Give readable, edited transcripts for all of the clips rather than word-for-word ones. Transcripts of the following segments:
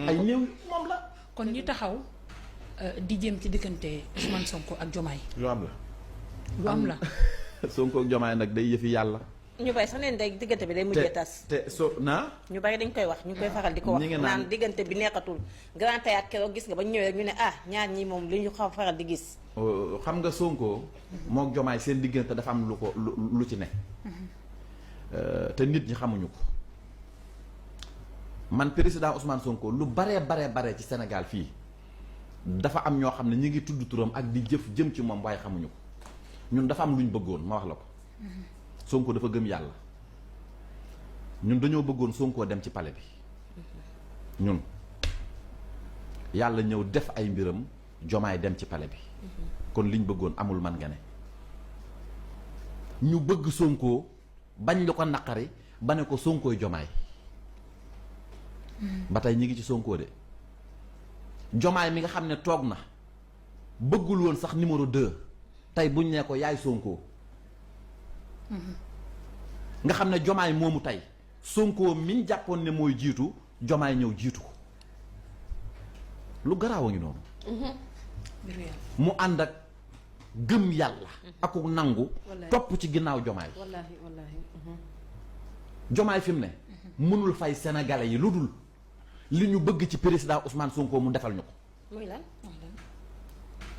ay néew moom la. kon ñi taxaw di jëm ci diggante Ousmane Sonko ak Diomaye. lu am la. lu am la. Sonko ak Diomaye nag day yëfi yàlla. ñu bari sax neen day diggante bi day mujjee tas. te so naa. ñu bari dañ koy wax ñu koy faral di ko wax. naan diggante bi nekkatul grand théâtre keroog gis nga ba ñu ñëwee rek ñu ne ñaar ñi moom li ñu xaw faral di gis. xam nga Sonko. mook Diomaye seen diggante dafa am lu ko lu ci ne. te nit ñi xamuñu ko. man président Ousmane Sonko lu bare ci Sénégal fii dafa am ñoo xam ne ñi ngi tudd turam ak di jëf jëm ci moom waaye xamuñu ko ñun dafa am lu ñu bëggoon ma wax la ko. Sonko dafa gëm yàlla ñun dañoo bëggoon Sonko dem ci palais bi ñun yàlla ñëw def ay mbiram Diomaye dem ci palais bi kon liñ bëggoon amul man nga ne ñu bëgg Sonko bañ lu ko naqari ba ne ko Sonkooy Diomaye ba tey ñi ngi ci Sonko de Diomaye mi nga xam ne toog na bëggul woon sax numéro 2 tey buñ ne ko yaay Sonko nga xam ne Diomaye moomu tey Sonko miñ jàppoon ne mooy jiitu Diomaye ñëw jiitu ko lu garaaw a ngi noonu mu ànd ak gëm yàlla ak nangu topp ci ginnaaw Diomaye Diomaye fi mu ne mënul fay sénégalais yi lu dul li ñu bëgg ci président Ousmane Sonko mu defal ñu ko muy lan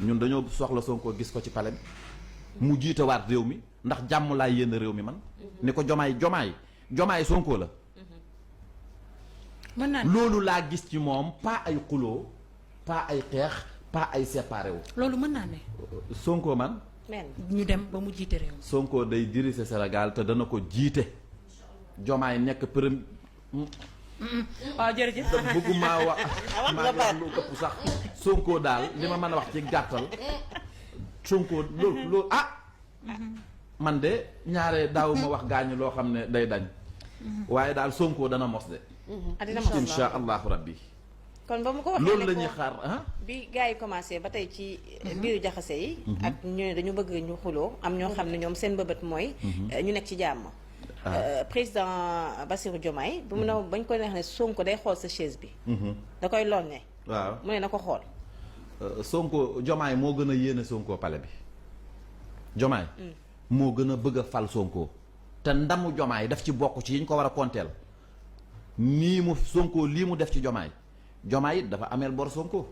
ñun dañoo soxla Sonko gis ko ci palais bi mu jiite waat réew mi ndax jàmm laay yéen réew mi man ni ko Diomaye Sonko la mën naa loolu laa gis ci moom pas ay xuloo pas ay xeex pas ay séparé wu loolu mën naa ne Sonko man ñu dem ba mu jiite réew Sonko day diriger Sénégal te dana ko jiite Diomaye nekk premier waaw jërëjëf bëgguma wax maa ngi wax lu ëpp sax Sonko daal li ma mën a wax ci gàttal Sonko loolu man de ñaare daaw ma wax gaañu loo xam ne day dañ waaye daal Sonko dana mos de insha allahu rabbi kon ba mu ko waxee loolu la ñuy xaar bi gars yi commencé ba tey ci biiru jaxase yi ak ñu ne dañu bëgg ñu xuloo am ñoo xam ne ñoom seen bëbët mooy ñu nekk ci jàmm président Bassirou Diomaye bu mu ne bañ koy neex ne Sonko day xool sa chaise bi da koy lonne waaw mu ne na ko xool Sonko Diomaye moo gën a yéene Sonko palais bi Diomaye moo gën a bëgg a fal Sonko te ndamu Diomaye daf ci bokk ci yi ñu ko war a konteel nii mu Sonko lii mu def ci Diomaye it dafa ameel bor Sonko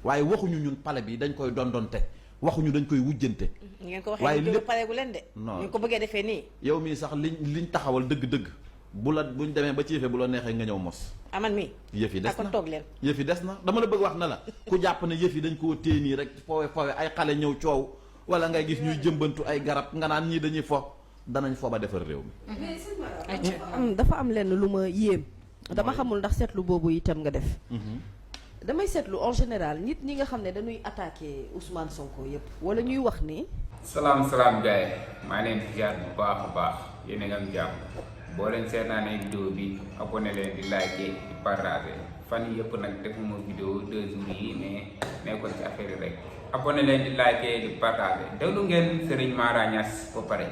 waaye waxuñu ñun palais bi dañ koy dondonte waxuñu dañ koy wujjante ngeen ko waxee ñu jóg pareegu leen de non ñu ko bëggee defee nii yow mii sax liñ taxawal dëgg-dëgg buñ demee ba ci yëfe bu la neexee nga ñëw mos aman mi yëf yi des na toog leen yëf yi des na dama la bëgg wax na la ku jàpp ne yëf yi dañ koo téye nii rek foowe ay xale ñëw coow wala ngay gis ñuy jëmbantu ay garab nga naan ñii dañuy fo danañ fo ba defar réew mi dafa am lenn lu ma yéem dama xamul ndax seetlu boobu itam nga def damay seetlu en général nit ñi nga xam ne dañuy attaqué Ousmane Sonko yépp wala ñuy wax ni salaam gars yi maa leen di jaar bu baax a baax yéen a ngi am jàmm boo leen seetaanee vidéo bi abonné leen di like di partager fan yii yëpp nag defuma vidéo 2 jours yi mais nekkoon ci affaire yi rek abonné leen di like di partager déglu ngeen Serigne Mara Niass ba pare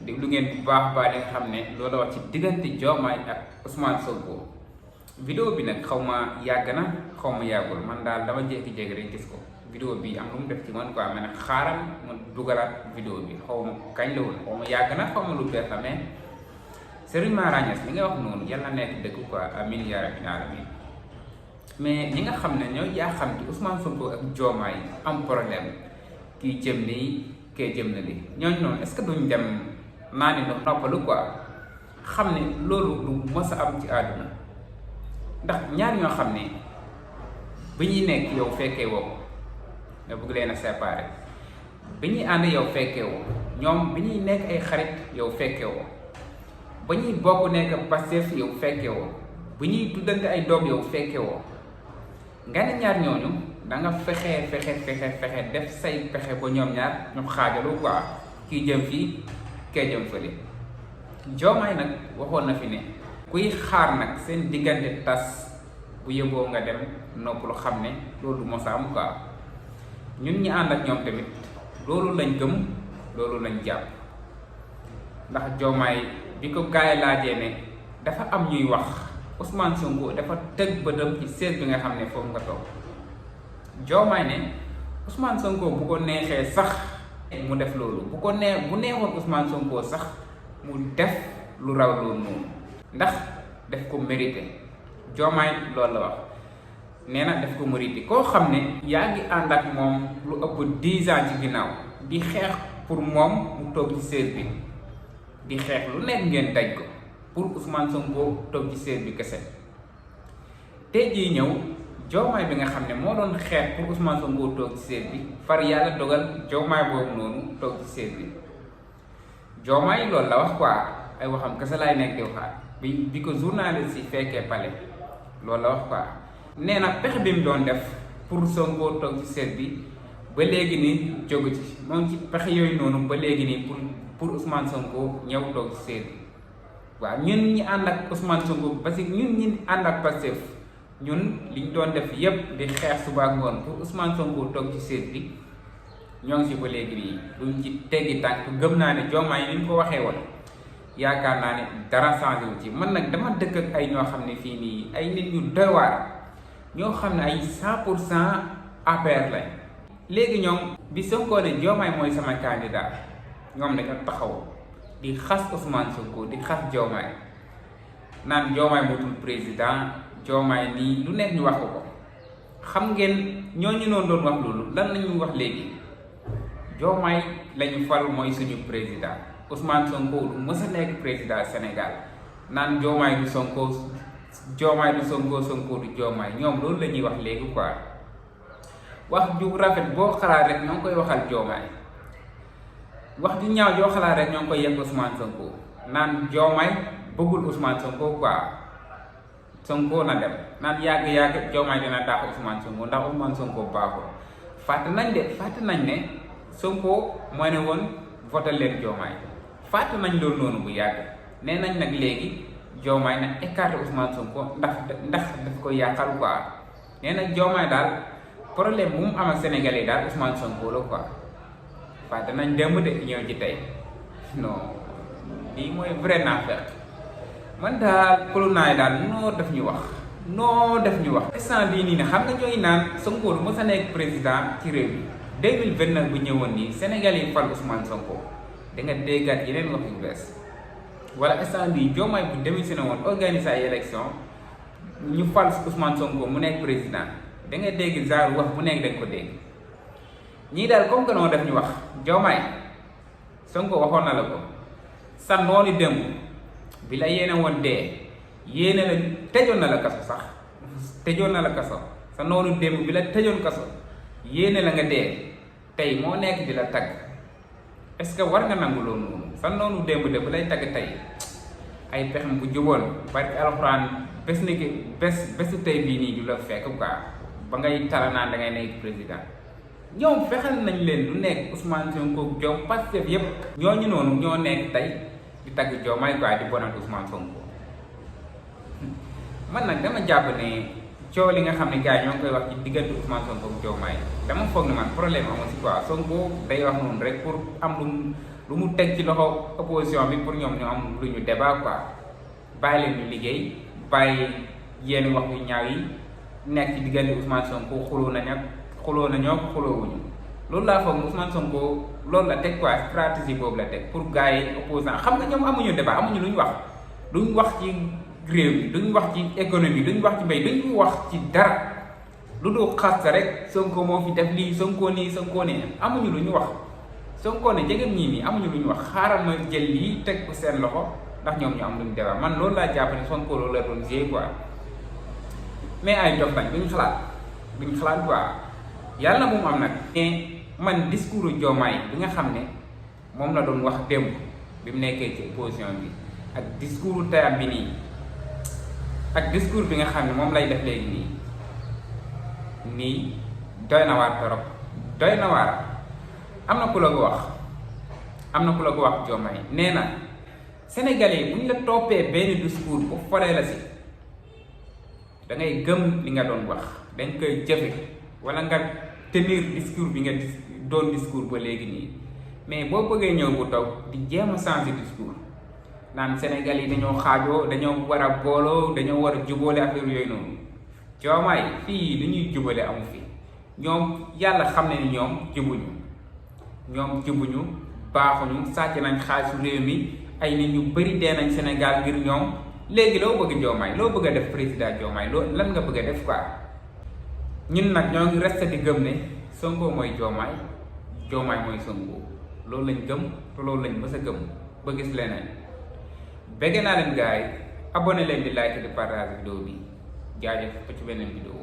déglu ngeen bu baax baax li nga xam ne loolu wax ci diggante Diomaye ak Ousmane Sonko vidéo bi nag xaw ma yàgg na xaw ma yàggul man daal dama jékki-jékki rek gis ko vidéo bi am lu mu def ci man quoi ma ne xaaral ma dugalaat vidéo bi xaw ma kañ la woon xaw ma yàgg na xaw ma lu bees la mais Serigne Mara Niass li nga wax noonu yàlla nekk dëgg quoi amiin yaa rabbil aalamiin mais ñi nga xam ne ñoo yaa xam ci Ousmane Sonko ak Diomaye am problème kii jëm nii kee jëm na li ñooñu noonu est-ce que duñ dem naa ni noppalu quoi xam ne loolu lu mës a am ci àdduna ndax ñaar ñoo xam ne bi ñuy nekk yow fekkee woo nga bëgg leen a séparer bi ñuy ànd yow fekkee woo ñoom bi ñuy nekk ay xarit yow fekkee woo ba ñuy bokk nekk Pastef yow fekkee woo bu ñuy tuddante ay doom yow fekkee woo nga ne ñaar ñooñu da nga fexe def say pexe ba ñoom ñaar ñu xaajaloo quoi kii jëm fii kee jëm fële Diomaye nag waxoon na fi ne kuy xaar nag seen diggante tas bu yëboo nga dem noppalu xam ne loolu mos a am quoi ñun ñi ànd ak ñoom tamit loolu lañ gëm loolu lañ jàpp ndax Diomaye bi ko gaay laajee ne dafa am ñuy wax Ousmane Sonko dafa tëgg bëtam ci seet bi nga xam ne foofu nga toog Diomaye ne Ousmane Sonko bu ko neexee sax mu def loolu bu neexoon Ousmane Sonko sax mu def lu raw loolu noonu ndax def ko mérité Diomaye loolu la wax nee na def ko mérité koo xam ne yaa ngi ànd ak moom lu ëpp 10 ans ci ginnaaw di xeex pour moom mu toog ci seet bi di xeex lu nekk ngeen daj ko pour Ousmane Sonko toog ci seet bi kese tey jii ñëw Diomaye bi nga xam ne moo doon xeex pour Ousmane Sonko toog ci seet bi far yàlla dogal Diomaye boobu noonu toog ci seet bi Diomaye loolu la wax quoi ay waxam kese laay nekk di waxaat bi ko journaliste yi fekkee pale loolu la wax quoi nee na pexe bi mu doon def pour Sonko toog ci seet bi ba léegi nii jógu ci moom ci pexe yooyu noonu ba léegi nii pour Ousmane Sonko ñëw toog ci seet bi waaw ñun ñi ànd ak Ousmane Sonko parce que ñun ñi ànd ak Pastef ñun liñ doon def yépp di xeex suba ak ngoon pour Ousmane Sonko toog ci seet bi ñoo ngi si ba léegi nii duñ ci teggi tànk gëm naa ne Diomaye ni ñu ko waxee woon yaakaar naa ne dara changé wu ci man nag dama dëkk ak ay ñoo xam ne fii nii ay nit ñu doy waar ñoo xam ne ay 100% APR lañ léegi ñoom bi Sonko ne Diomaye mooy sama candidat ñoom dañoo taxaw di xas Ousmane Sonko di xas Diomaye naan Diomaye mootul président Diomaye nii lu nekk ñu wax ko xam ngeen ñooñu noonu doon wax loolu lan la ñuy wax léegi Diomaye lañu fal mooy suñu président Ousmane Sonko du mës a nekk président Sénégal naan Diomaye du Sonko Sonko du Diomaye ñoom loolu la ñuy wax léegi quoi wax ju rafet boo xalaat rek ñoo ngi koy waxal Diomaye wax ju ñaaw joo xalaat rek ñoo ngi koy yegg Ousmane Sonko naan Diomaye bëggul Ousmane Sonko quoi Sonko na dem naan yàgg-yàgg Diomaye dina dàq Ousmane Sonko ndax Ousmane Sonko baaxul fàtte nañ ne Sonko moo ne woon voté leen Diomaye fàtte nañ loolu noonu bu yàgg nee nañ nag léegi Diomaye na écarté Ousmane Sonko ndax daf ko yàqal quoi nee na Diomaye daal problème bu mu am ak Sénégalais yi daal Ousmane Sonko la quoi fàtte nañ démb de ñëw ci tey non lii mooy vrai naafeq man daal kolonaay daal noo def ñu wax instant bii nii ne xam nga ñooy naan Sonko du mës a nekk président ci réew mi 2029 bu ñëwoon nii Sénégal yi fal Ousmane Sonko da nga déggaat yeneen wax yu bees wala instant bii Diomaye bu démissionné woon organiser ay élection ñu fal Ousmane Sonko mu nekk président da nga dégg genre wax bu nekk dañ ko dégg ñii daal comme que noonu def ñu wax Diomaye Sonko waxoon na la ko sa noonu démb bi la yéene woon dee yéene la tëjoon na la kaso sax tëjoon na la kaso sa noonu démb bi la tëjoon kaso yéene la nga dee tey moo nekk di la tagg est-ce que war nga nangu loolu noonu sa noonu démb de bu lay tagg tey ay pexem bu juboon barki alxuraan bés ni ki bésu tey bii nii du la fekk quoi ba ngay tala naan da ngay nekk président ñoom fexal nañ leen lu nekk Ousmane Sonko Diom Pastef yépp ñooñu noonu ñoo nekk tey di tagg Diomaye quoi di bonal Ousmane Sonko man nag dama jàpp ne coow li nga xam ne gars yi ñoo ngi koy wax ci diggante Ousmane Sonko ak Diomaye dama foog ne man problème amoon si quoi Sonko day wax noonu rek pour am lu mu teg ci loxo opposition bi pour ñoom ñu am lu ñu débat quoi bàyyi leen ñu liggéey bàyyi yenn wax yu ñaaw yi nekk ci diggante Ousmane Sonko xuloo nañoo xuloowuñu loolu laa foog Ousmane Sonko loolu la teg quoi stratégie boobu la teg pour gars yi opposant xam nga ñoom amuñu débat amuñu lu ñu wax duñ wax ci réew mi duñ wax ci économie duñ wax ci mbay duñ wax ci dara lu dul xas rek Sonko moo fi def lii Sonko nii Sonko nii amuñu lu ñu wax Sonko ne jegem ñii nii amuñu lu ñu wax xaaral ma jël lii teg ko seen loxo ndax ñoom ñu am lu ñu débat man loolu laa jàpp ne Sonko loolu la doon gérer quoi mais ay dof lañ duñ xalaat quoi yàlla na moom am nag. mais man discours Diomaye bi nga xam ne moom la doon wax démb bi mu nekkee ci opposition bi ak discours tayam bi nii ak discours bi nga xam ne moom lay def léegi nii doy na waar torop doy na waar am na ku la ko wax Diomaye nee na Sénégalais yi bu ñu la toppee benn discours bu foree la si da ngay gëm li nga doon wax dañ koy jëfe wala nga tenir discours bi nga doon discours ba léegi nii mais boo bëggee ñëw bu taw di jéem a changer discours naan Sénégal yi dañoo xaajoo dañoo war a booloo dañoo war a jubóole affaire yooyu noonu Diomaye fii lu ñuy jubale amu fi ñoom yàlla xam ne ni ñoom jubuñu baaxuñu sàcc nañ xaalisu réew mi ay nit ñu bëri dee nañ Sénégal ngir ñoom léegi loo bëgg Diomaye loo bëgg a def président Diomaye lan nga bëgg a def quoi ñun nag ñoo ngi resté di gëm ne Sonko mooy Diomaye mooy Sonko loolu lañ gëm te loolu lañ mës a gëm ba gis leneen bëgg naa leen gars yi abonné leen di like di partage vidéo bi jaajëf ba ci beneen vidéo